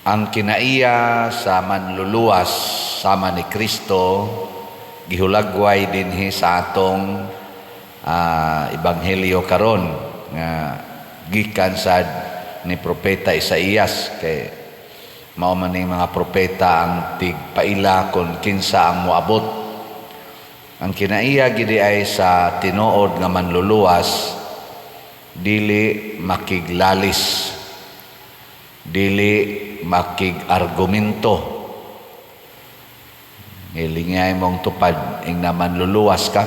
Ang kinaiya sa manluluwas sama ni Kristo gihulagway dinhi sa atong ebanghelyo karon nga gikan sad ni Propeta Isaías, kay mao man ning mga propeta ang tigpaila kon kinsa ang moabot. Ang kinaiya gidi ay sa tinuod nga manluluwas, dili makiglalis, dili makig-argumento. Ngilingay mong tupad, ing na manluluwas ka.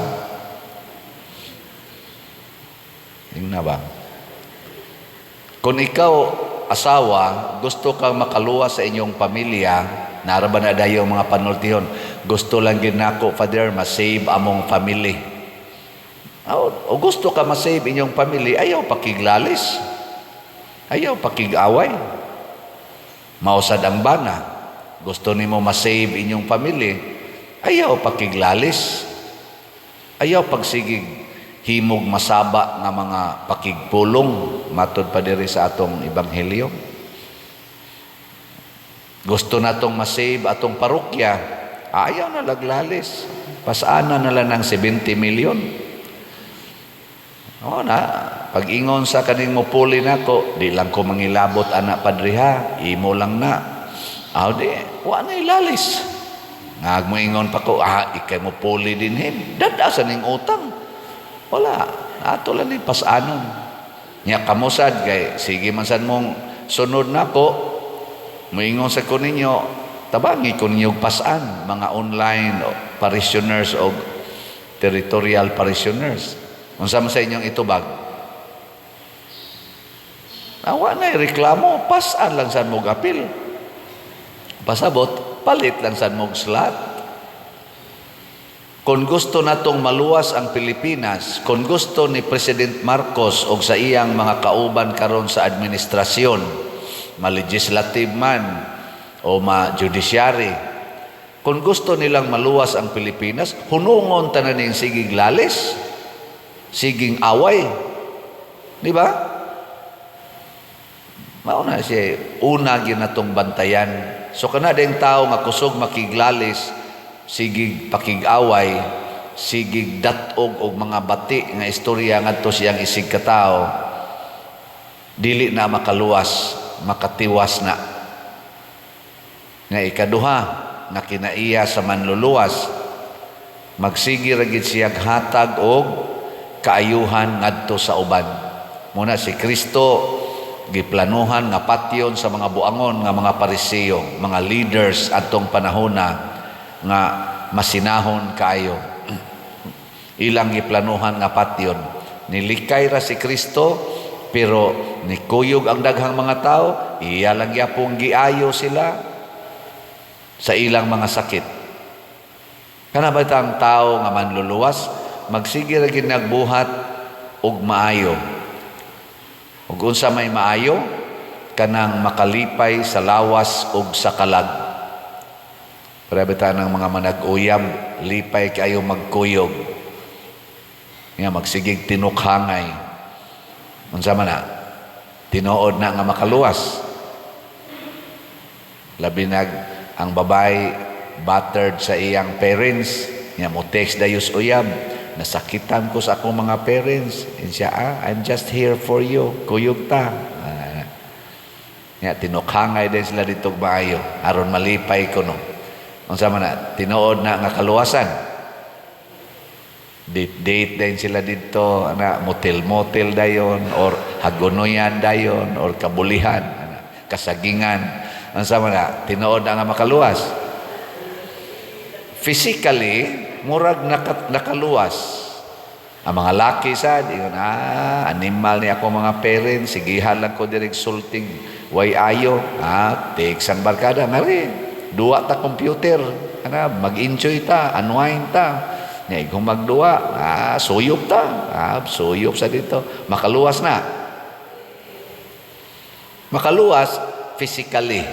Ing na ba? Kung ikaw, asawa, gusto kang makaluwas sa inyong pamilya, naraba na dayo mga panultihon, "Gusto lang gid nako, Father, ma-save among family." O, o gusto ka ma-save inyong family, ayaw pakiglalis. Ayaw pakig-away. Mausad ang bana. Gusto nimo ma-save inyong family, ayaw pakiglalis. Ayaw pagsigig himog masaba nga mga pakigpulong, matod pa diri sa atong ebanghelyo. Gusto natong ma-save atong parokya, ayaw na laglalis. Pasana na lang ng 70 million. O na, pag-ingon sa kaning mupuli nako, "Di lang ko mangilabot ana, Padre, ha, imo lang na." Aw di, wa na ilalis. Ngag mo ingon pa ko, "Ah, ikay mo puli dinhin. Dada sa ning utang." Wala, ato lang ni pasanon. Nya kamosad kay sige man sad mong sunod nako, moingon sa ko ninyo, tabangi ko ninyo pasan mga online parishioners o territorial parishioners. Unsa man sa inyong itubag? Awa na reklamo, pasan lang sad mo apil. Pasabot, palit lang sad mo slot. Kung gusto natong maluwas ang Pilipinas, kung gusto ni President Marcos o sa iyang mga kauban karon sa administrasyon, ma-legislative man o ma-judiciary, kung gusto nilang maluwas ang Pilipinas, hunungon tanan ning sigig lalis, siging away. Di ba? Mao na siya, una ginatong bantayan. So kana ding tao nga kusog makiglalis, sigig pakig-away, sigig datog og mga bati nga istorya ngadto siyang isig katao, dili na makaluwas, makatiwas na. Nga ikaduha nga kinaiya sa manluluwas, magsige ra gid siya hatag og kaayuhan ngadto sa uban. Muna si Kristo giplanuhan nga patyon sa mga buangon nga mga Pariseo, mga leaders atong panahona nga masinahon kaayo. Ilang giplanuhan nga patyon. Nilikay ra si Kristo, pero nikuyog ang daghang mga tao, iya lang gyapong giayo sila sa ilang mga sakit. Kana ba ang tao nga manluluwas, magsige ra gid nagbuhat og maayo? Ug unsa may maayo? Kanang makalipay sa lawas ug sa kalag. Para bitaw ng mga manag-uyab, lipay kayo magkuyog. Nga magsigig tinukhangay. Unsa man na? Tinuod na nga makaluwas. Labi nag ang babae battered sa iyang parents, nya mo text dayos uyab, "Nasakitan ko sa akong mga parents." And siya, "Ah, I'm just here for you. Kuyog ta." Ah, nya tinukhangay din sila dito maayo aron malipay ko no. Unsa man na? Tinuod na nga kaluwasan. Date date din sila dito ana, motel motel dayon or hagunoyan dayon or kabulihan ana, kasagingan. Unsa man na? Tinuod na nga makaluwas. Physically, murag nakaluwas. Ang mga laki sad, ingon, "Ah, animal ni ako mga parents, sigihan lang ko direk sulting, way ayo, ah, take sang barkada, ngari, duwa ta computer, ana, mag-enjoy ta, unwind ta, nya kung magduwa, ah, suyop ta, ah, suyop sa dito, makaluwas na." Makaluwas physically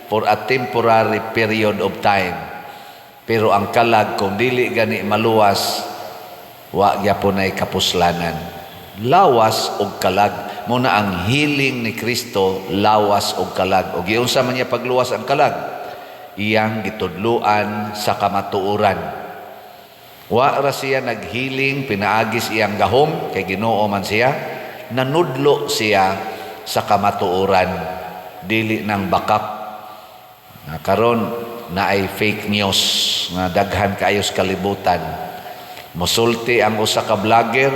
for a temporary period of time. Pero ang kalag, kung dili gani maluwas, wa gyapon ay kapuslanan. Lawas og kalag. Mao na ang healing ni Kristo, lawas og kalag. Og giunsa man niya pagluwas ang kalag? Iyang gitudluan sa kamatuoran. Wa ra siya naghealing pinaagi sa iyang gahom kay Ginoo man siya. Nanudlo siya sa kamatuoran, dili nang bakak. Nga karon naay fake news nga daghan kaayo sa kalibutan. Mosulti ang usa ka vlogger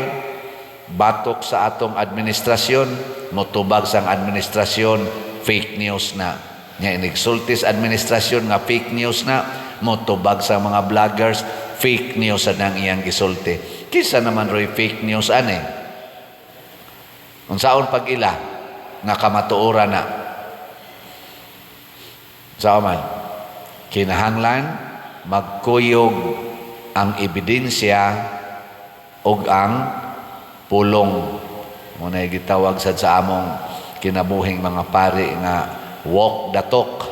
batok sa atong administrasyon, motubag sang administrasyon, fake news na. Nya inigsulti sa administrasyon nga fake news na, motubag sa mga vloggers, fake news sa nang iyang gisulti. Kinsa naman roy fake news ani? Unsaon pag-ila nga kamatuoran na? Sao man? Kinahanglan magkuyog ang ebidensya ug ang pulong. Mao na gitawag sad sa among kinabuhing mga pari nga walk the talk.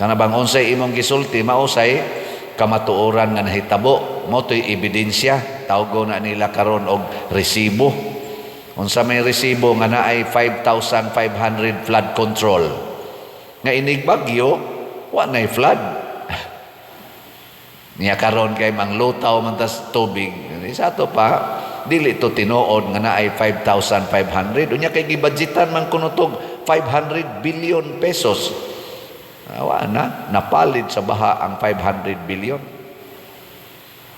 Kana bang unsay imong gisulti, mausay kamatuoran nga nahitabo, mao to'y ebidensya. Tawgo na nila karon og resibo. Unsa may resibo nga naay 5,500 flood control? Nga inig bagyo, wa nay flood. Niya karon kay manglutaw man tas tubig. Sa ato pa, dili to tinuod nga naay 5,500. Unya kay gibudgetan man kuno tog 500 billion pesos. Wa na, napalid sa baha ang 500 billion.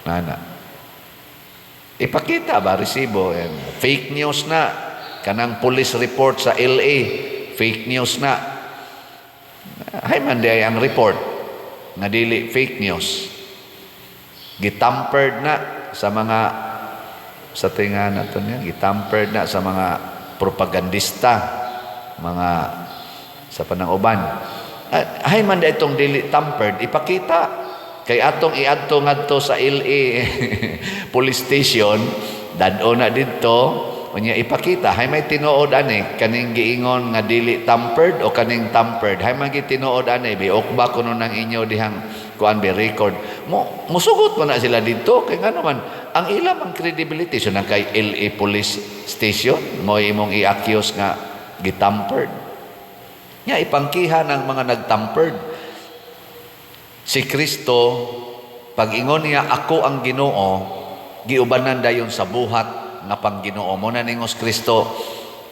Nana. Ipakita ba resibo? Yan. Fake news na. Kanang police report sa LA, fake news na. Hay man di ang report nga dili fake news. Gitampered na sa mga, sa tinga na to niya, gitampered na sa mga propagandista, mga sa pananguban. Hay man di itong dili tampered, ipakita. Kay atong iadto ngadto sa LA police station, dad-o na didto, unya ipakita, hay may tinuod ani, kaning giingon nga dili tampered o kaning tampered? Hay man tinuod ani, biok ba kuno nang inyo dihang kuan be record? Mo musugot man na sila didto kay ngano man ang ilang ang credibility. So nang kay LA police station mo imong i-accuse nga gitampered. Nya ipangkiha ng mga nagtampered. Si Kristo, pag-ingon niya, "Ako ang Ginoo," giubanan dayon sa buhat nga pang-Ginoo. Mao na ningos Kristo,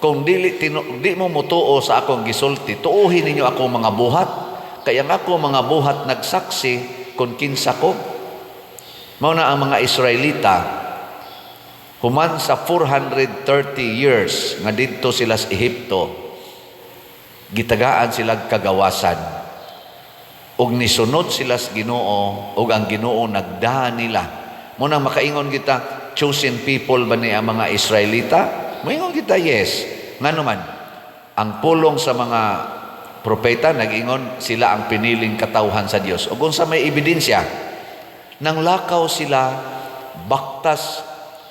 "Kung dili di mo mutuo sa akong gisulti, tuuhin ninyo ako mga buhat. Kaya ang ako mga buhat nagsaksi kung kinsa ko." Mao na ang mga Israelita, human sa 430 years nga didto sila sa Ehipto, gitagaan sila kagawasan. Ug nisunod sila sa Ginoo ug ang Ginoo nagdaha nila. Mao nang makaingon kita, chosen people ba ni ang mga Israelita? Moingon kita, yes. Ngano man, ang pulong sa mga propeta nag-ingon sila ang piniling katawhan sa Dios. Ug unsa may ebidensya? Nang lakaw sila baktas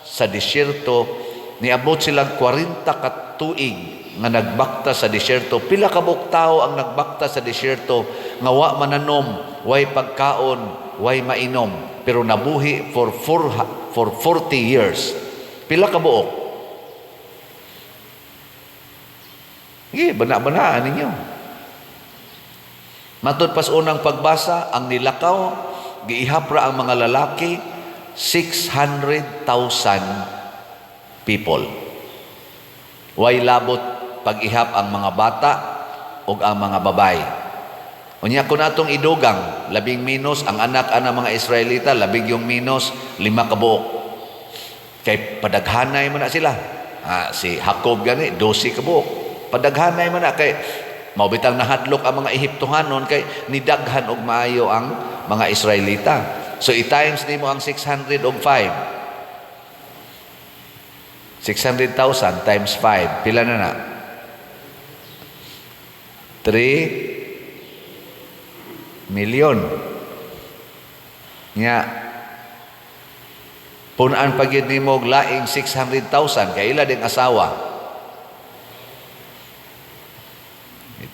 sa disyerto, niabot silang 40 ka tuig nga nagbaktas sa disyerto. Pila ka buok tawo ang nagbaktas sa disyerto nga wa mananom, way pagkaon, way mainom, pero nabuhi for 40 years? Pila ka buok? Sige, bana-banaan ninyo. Matud pas unang pagbasa, ang nilakaw, giihap ra ang mga lalaki, 600,000 people. Way labot pag-ihap ang mga bata ug ang mga babae. Unya kung atong idugang, labing minus ang anak ana mga Israelita, labing yung minus 5 ka buok. Kay padaghanay man na sila. Si Jacob gani 12 ka buok. Padaghanay man na kay mao bitang nahadlok ang mga Ehiptohanon kay nidaghan og maayo ang mga Israelita. So i-times nimo ang 600 og 5. 600,000 times 5, pila na na? 3 million. Nya pun-an pa gyud nimo og laing 600,000 kay ila ding asawa.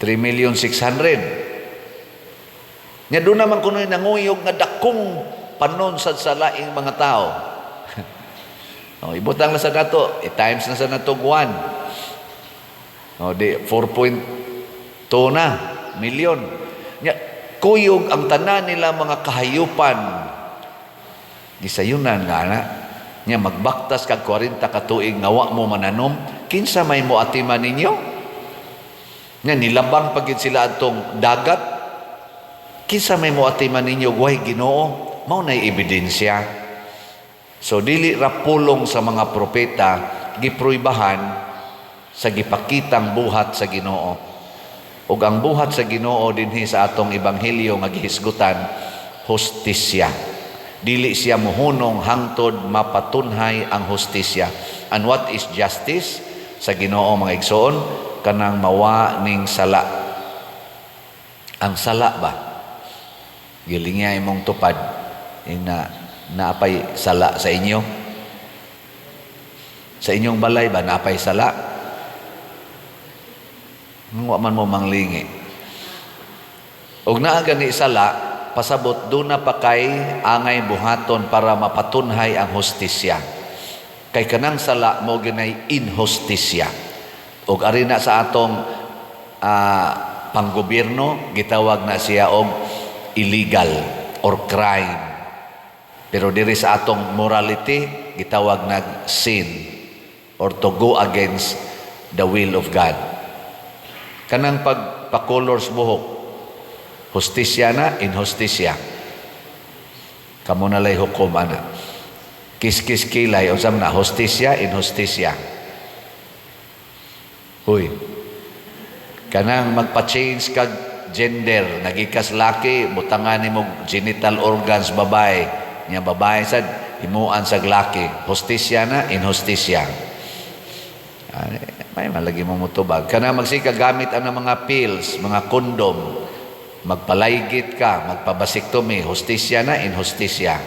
3 million 600. Nya doon naman kuno nanguyog nga dakong panon sad sa laing mga tao. Oh, ibutang na sa nato, i-times na sa nato 1. O di 4.2 na milyon. Nya kuyog ang tanan nila mga kahayupan. Gisayunan nga na. Nya magbaktas kag 40 ka tuig nga wa mo mananom, kinsa may moatiman ninyo? Nya nilabang pa gid sila atong dagat. Kinsa may moatiman ninyo way Ginoo? Mao nay ebidensya. So dili ra pulong sa mga propeta, gipruibahan sa gipakitang buhat sa Ginoo. Ug ang buhat sa Ginoo dinhi sa atong ebanghelyo nga gihisgutan, hustisya. Dili siya mohunong hangtod mapatunhay ang hustisya. And what is justice sa Ginoo, mga igsoon? Kanang mawa ning sala. Ang sala ba? Gilingya imong tupad ina, naapay sala sa inyo? Sa inyong balay ba, naapay sala? Wa man mo manglingi. Og naa gani sala, pasabot duna pa kay angay buhaton para mapatunhay ang hustisya. Kay kanang sala mao ginay inhustisya. Og ari na sa atong panggobyerno, gitawag na siya og illegal or crime. Pero diri sa atong morality, gitawag nag sin or to go against the will of God. Kanang pagpa-colors buhok, hustisya na, inhustisya? Kamo na lay hukom ana. Kiskis kilay, unsa man na, hustisya, inhustisya? Huy. Kanang magpa-change kag gender, nagikas laki, butangan nimo genital organs babae. Nya babae sad himuan sa laki. Hustisya na, inhustisya? Ay, may malagi mo mutubag. Kanang magsika gamit ang mga pills, mga kondom, magpalaygit ka, magpa-vasectomy, hustisya na, inhustisya?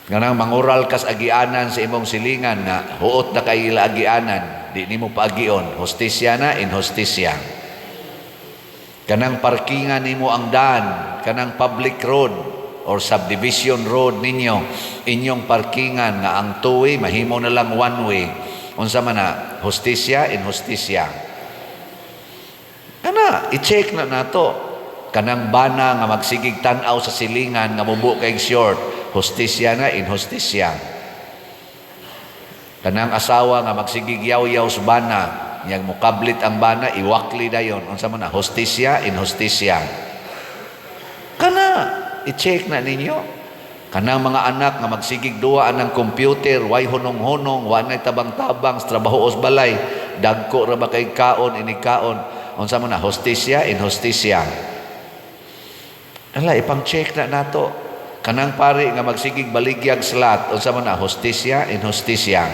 Kanang mangural kas agianan sa imong silingan nga huot na kay ila agianan, di nimo paagion, hustisya na, inhustisya? Kanang parkingan nimo ang daan, kanang public road or subdivision road ninyo, inyong parkingan nga ang two-way, mahimo na lang one way. Unsa man na, hustisya, inhustisya? Kana, i-check na nato. Kanang bana nga magsigig tan-aw sa silingan nga mubo kay short, hustisya na, inhustisya? Kanang asawa nga magsigig yaw-yaw sa bana, yang mukablit ang bana, iwakli dayon. Unsa man na, hustisya, inhustisya? Kana, i-check na ninyo. Kanang mga anak nga magsigig duwa anang computer, way hunong-hunong, wa nay tabang-tabang sa trabaho os balay, dagko ra ba kay kaon ini kaon. Unsa man na, hustisya, inhustisya? Ala, ipang-check na nato. Kanang pari nga magsigig baligyag slot, unsa man na, hustisya, inhustisya?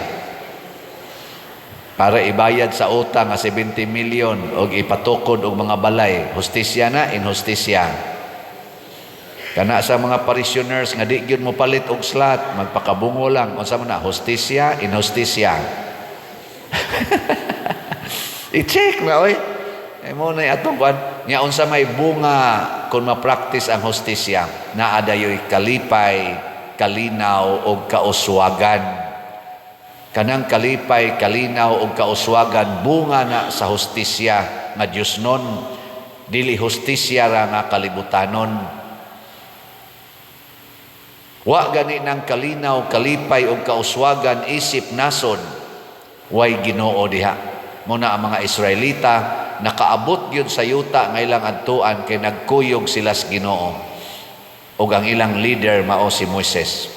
Para ibayad sa utang nga 70 million og ipatukod og mga balay, hustisya na, inhustisya? Kana sa mga parishioners nga di gyud mo palit og slot, magpakabungo lang, unsa man na, hustisya, inhustisya? I-check na oy. Eh mo na atong kuan nya, unsa may bunga kung ma-practice ang hustisya? Naa dayoy kalipay, kalinaw og kauswagan. Kanang kalipay, kalinaw og kauswagan, bunga na sa hustisya nga Diyosnon, dili hustisya ra nga kalibutanon. Wa gani ng kalinaw, kalipay og kauswagan isip nasod, way Ginoo diha. Muna ang mga Israelita nakaabot gyud sa yuta nga ilang adtuan kay nagkuyog sila sa Ginoo. Ug ang ilang leader mao si Moises.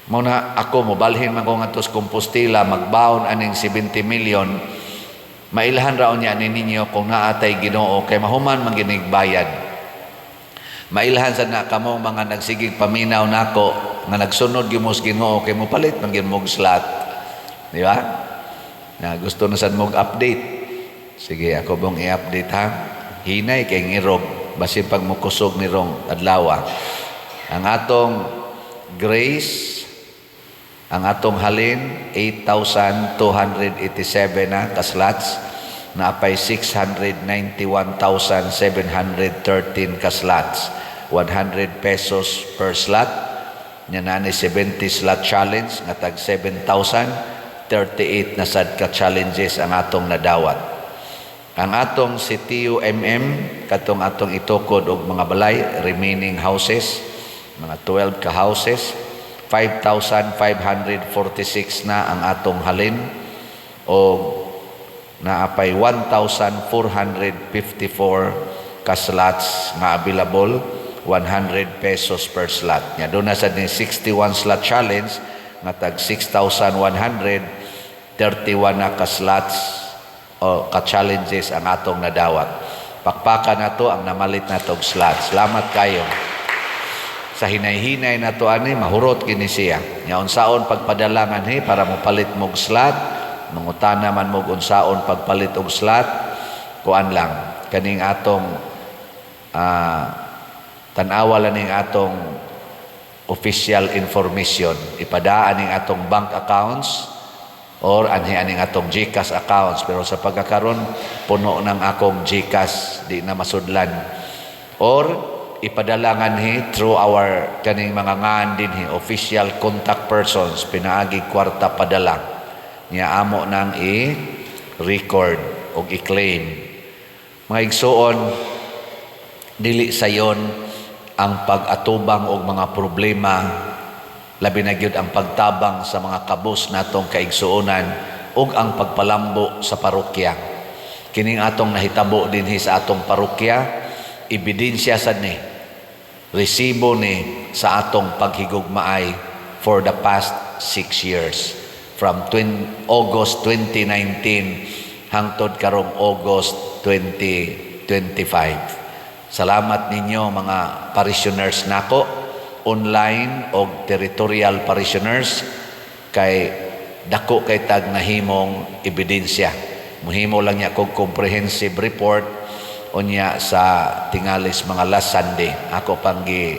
Muna ako, mobalhin man ko ngadto sa Compostela, magbaon aning 70 million, mailhan ra unya ni ninyo kung naatay Ginoo kay mahuman man ginig bayad. Mailhan sa na kamo mga nagsigig paminaw nako nga nagsunod gyud mo sa Ginoo kay mopalit man gyud mo og slot. Di ba? Na gusto na sad mo update. Sige, ako bong i-update ha. Hinay kay ngirog basin pag mokusog ni rong adlaw. Ang atong grace, ang atong halin, 8,287 na ka-slots, naapay 691,713 ka-slots. 100 pesos per slot. Nya na ni 70 slot challenge nga tag 7,000. 38 na sad ka challenges ang atong nadawat. Ang atong Sitio MM, katong atong itukod og mga balay, remaining houses, mga 12 ka houses, 5,546 na ang atong halin o naapay 1,454 ka slots nga available, ₱100 per slot. Nya duna sad ni 61 slot challenge nga tag 6,131 na ka slots o ka challenges ang atong nadawat. Pakpakan nato ang namalit nato og slots. Salamat kayo. Sa hinay-hinay nato ani, mahurot kini siya. Nya unsaon pagpadala nganhi para mopalit mog slot, mangutana man mo unsaon pagpalit og slot, kuan lang kaning atong tan-awa lang ning atong official information. Ipadaan ning atong bank accounts or anhi aning atong GCash accounts, pero sa pagkakaron puno ng akong GCash, di na masudlan, or ipadala nganhi through our kaning mga ngan dinhi, official contact persons, pinaagi Kwarta Padala. Nya amo nang i-record og i-claim. Mga igsuon, dili sayon ang pag-atubang og mga problema, labi na gyud ang pagtabang sa mga kabus natong kaigsuonan ug ang pagpalambo sa parokya. Kining atong nahitabo dinhi sa atong parokya, ebidensya sad ni, resibo ni sa atong paghigugmaay for the past 6 years, from 20, August 2019 hangtod karong August 2025. Salamat ninyo, mga parishioners nako, online o territorial parishioners, kay dako kay tag nahimong ebidensya. Muhimo lang niya kog comprehensive report unya sa tingalis mga last Sunday. Ako pang gi,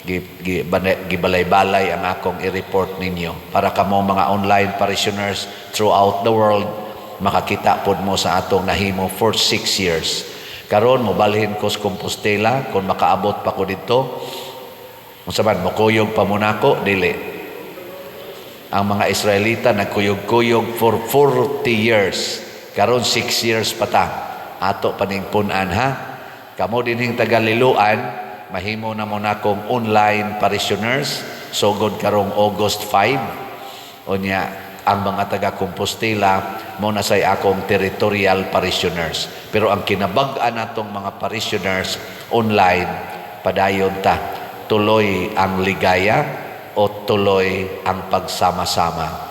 gi, gi, gibalay-balay ang akong i-report ninyo para kamo mga online parishioners throughout the world makakita pod mo sa atong nahimo for 6 years. Karon mobalhin ko sa Compostela kung makaabot pa ko dito. Unsa man, mokuyog pa mo nako? Dili. Ang mga Israelita nagkuyog-kuyog for 40 years. Karon 6 years pa ta. Ato paning punan, ha. Kamo dinhing taga Liloan, mahimo na mo nakong online parishioners sugod karong August 5. Unya ang mga taga Compostela mo na say akong territorial parishioners. Pero ang kinabag-an natong mga parishioners online, padayon ta. Tuloy ang ligaya o tuloy ang pagsama-sama.